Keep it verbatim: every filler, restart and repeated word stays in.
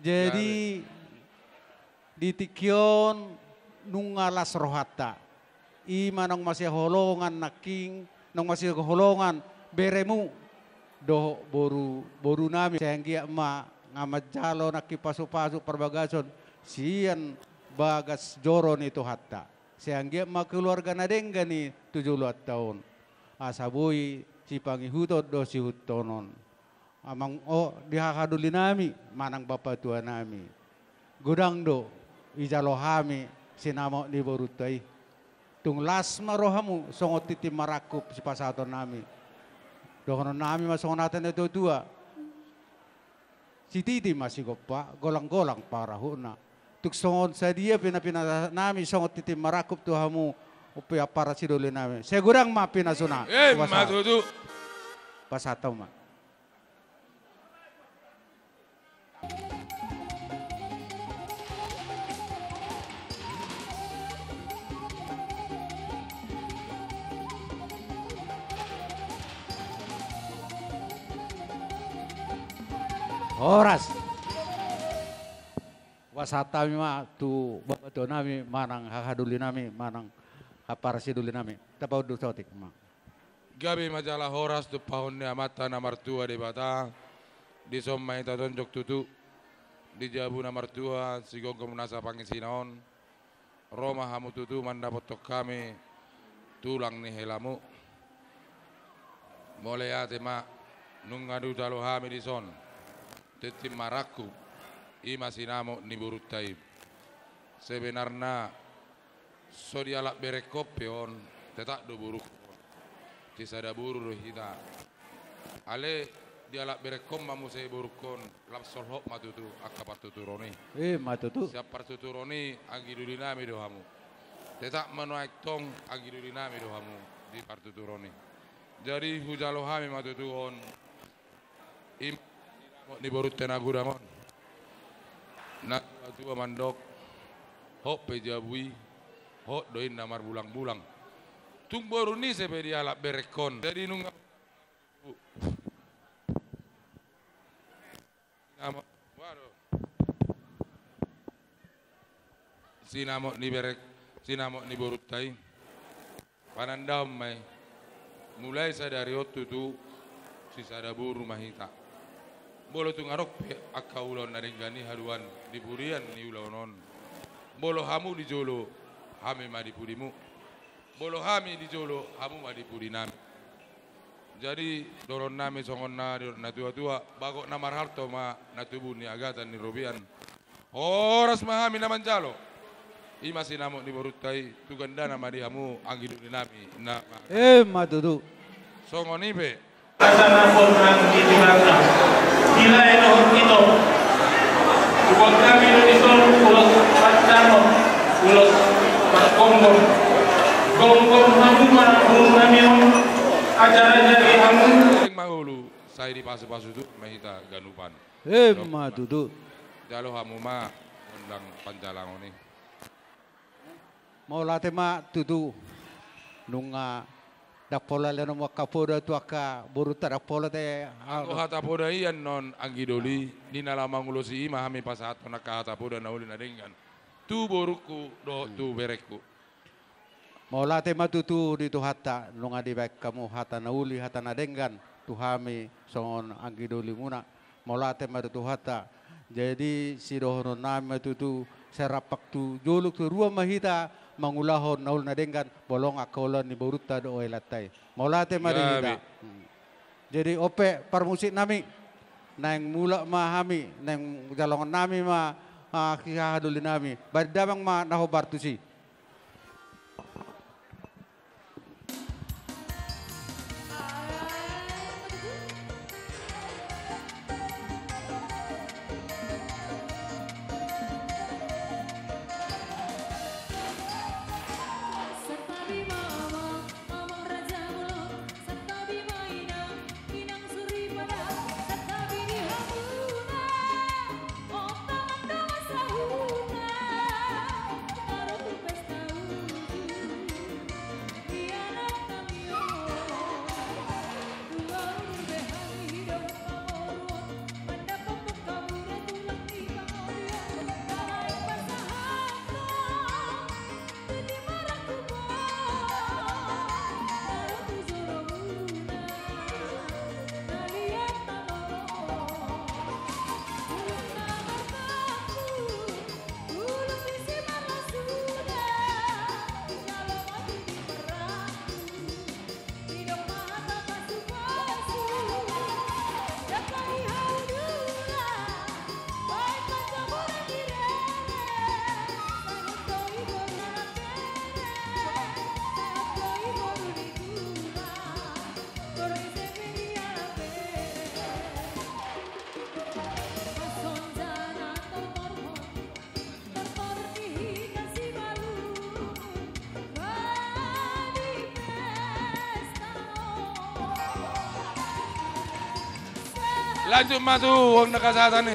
Jadi, di tingki on nunga las rohanta. I ma naung masihaholongan nangkin, naung masihaholongan beremu dohot boru, boru nami. Sai anggiat ma nga manjalo nangkin pasupasu parbagason sian bagas joro ni Tuhanta. Sai anggiat ma keluarga na denggan i tu joloanta on. Asa boi sipangihuton dohot siihuthonon. Amang, o, di hahadolinami manang bapatuanami. Godang do ijalo hami sinamot ni borunta i. Tung las ma rohamu songon tintin marangkup sipasahatonnami. Dohononnami ma songon hata ni natuatua. Sititi ma sigompa, golanggolang pangarahutna. Tung songon sadia pe na pinasahatnami songon tintin marangkup tu hamu, pe ampara sidolinami. Sai godang ma pinasuna. Emma tutu. Pasahat hamu ma. Horas. Pasahat hami ma tu bapatuanami manang hahadolinami manang ampara sidolinami. Tapaunduk saotik ma. Gabe ma jala horas tumpahon ni Amanta na martua Debata. Dison ma hita jongjong tutu di jabu na martua, sigomgom nasa pangisina on. Ro ma hamu tutu mandapothon hami tulang ni helamu. Mauliate ma, nunga diujalo hami dison tintin marangkup, i ma sinamot ni borunta i. Sebenarna so dialap berengkon pe on, tetap do borungkon. Sisada boru do hita. Alai dialap berengkon ma muse borungkon, lam solhot ma tutu angka partuturon i. Emma tutu. Sian partuturon i anggi dolinami do hamu. Tetap ma nuaeng tong anggi dolinami do hamu di partuturon i. Jadi hujalo hami ma tutu on. I ma sinamot ni borunta na godang on. Na tuatua mandok, hot pe jabu i, hot do inna marbulangbulang. Tung boru ni ise pe dialap berengkon. Jadi nunga sinamot, waduh. Sinamot ni bereng, sinamot ni borunta i. Panandaon ma i. Mulai sadari on tutu sisada boru ma hita. Molo tung adong pe angka ulaon na denggan i haduan di pudian ni ulaon on. Molo hamu di jolo, hami ma di pudimu. Molo hami di jolo, hamu ma di pudinami. Jadi dohononnami songon na didok natuatua, bagot na marhalto ma na tubu ni agatan ni robean. Horas ma hami na manjalo. I ma sinamot ni borunta i, tu gandana ma di hamu anggi dolinami na. Emma tutu. Songon i pe. Asa na hot nang di tulangna. Dilae dohot ito. Hubuat hami do dison ulos pandangon, ulos pargomgom. Gomgom hamu ma boru nami on, ajar-ajari hamu. Paling mangolu, sai dipasupasu Tuhan ma hita ganupan. Emma tutu. Jalo hamu ma gondang panjalangon i. Mauliate ma tutu. Nunga ndang pola lehonon angka poda tu angka borunta, ndang pola te. Anggo hata poda i annon anggi doli, di na laho mangulosi i ma hami pasahathon angka hata poda na uli na denggan tu borungku dohot tu berengku. Mauliate ma tutu di Tuhanta, nunga dibaen hamu hata na uli, hata na denggan tu hami songon anggi dolimuna. Mauliate ma di Tuhanta. Jadi sidohononnami ma tutu, sai rampak tu jolo tu rua ma hita mangulahon na uli na denggan, molo nga angka ulaon ni borunta dohot helanta i. Mauliate ma di hita. Hmm. Jadi on pe parmusiknami, naeng mulak ma hami, naeng jalongonnami ma, ah, hahadolinami. Baen damang ma na hombar tusi. Lanjut ma tu on na kasasa ni.